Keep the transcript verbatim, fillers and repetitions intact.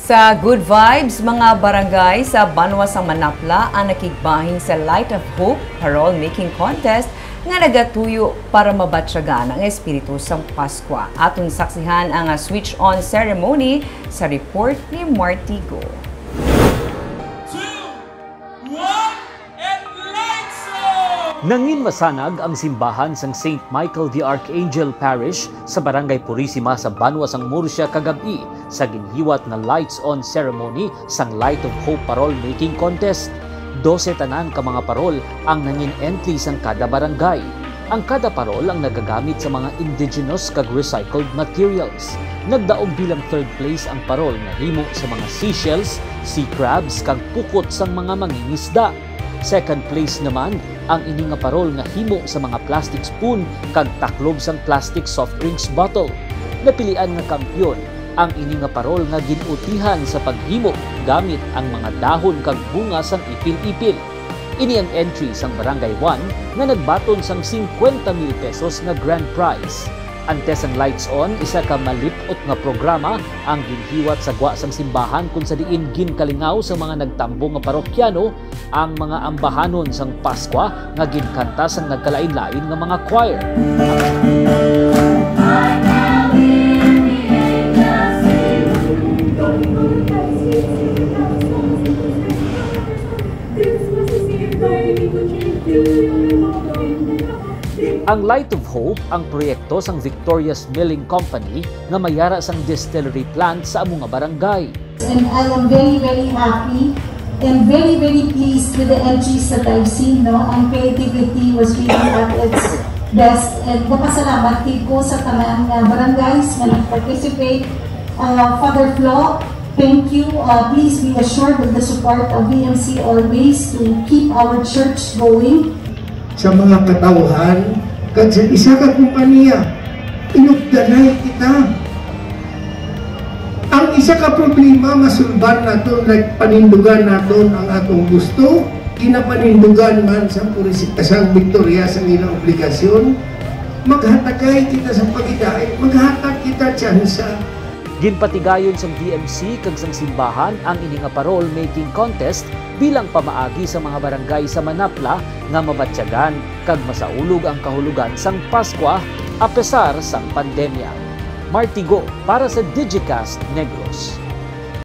Sa Good Vibes, mga barangay sa banwa sang Manapla ang nakigbahin sa Light of Hope Parol Making Contest nga nagatuyo para mabatyagan ang espiritu sang Paskwa. Aton saksihan ang, ah, switch-on ceremony sa report ni Marty Go. Two, one, and lights off! Nangin masanag ang simbahan sang Saint Michael the Archangel Parish sa Barangay Purisima sa banwa sang Murcia kagab-i sa ginhiwat nga lights on ceremony sang Light of Hope Parol Making Contest. Dose tanan ka mga parol ang nangin entry sang kada barangay. Ang kada parol ang nagagamit sa mga indigenous kag recycled materials. Nagdaog bilang third place ang parol nga himo sa mga seashells, sea crabs, kag pukot sang mga mangingisda. Second place naman ang ini nga parol nga himo sa mga plastic spoon kag taklob sang plastic soft drinks bottle. Napilian nga kampiyon ang ini nga parol nga gin-utihan sa paghimo gamit ang mga dahon kag bunga sang ipil-ipil. Ini ang entry sang Barangay One nga nagbaton sang singkwenta mil pesos nga grand prize. Antes ang Lights On, isa ka malip-ot nga programa ang ginhiwat sa gwa sang simbahan, kung sa diin ginkalingaw sa mga nagtambong nga parokyano ang mga ambahanon sang Paskwa nga ginkanta sang nagkalain-lain nga mga choir. Ang Light of Hope ang proyekto sang Victoria's Milling Company nga may yara sang distillery plant sa amo nga barangay. And I am very, very happy and very, very pleased with the entries that I've seen, no? Ang creativity was really at its best. And napasalamat gid ko sa tanan nga barangays nga nag-participate. Uh, Father Flo, thank you. Uh, please be assured of the support of V M C always to keep our church going. Sa mga katawhan, kag sa isa ka kompanya, inugdanay kita. Ang isa ka problema, masulban naton, like, panindugan naton ang atong gusto, ginapanindugan man sa puris-, sa Victoria sa ilang obligasyon, maghatagay kita sa pagidait, maghatag kita tsansa. Ginpatigayon sang V M C kag sang simbahan ang ini nga parol making contest bilang pamaagi sa mga barangay sa Manapla nga mabatyagan kag masaulog ang kahulogan sang Paskwa apesar sang pandemya. Martigo para sa Digicast Negros.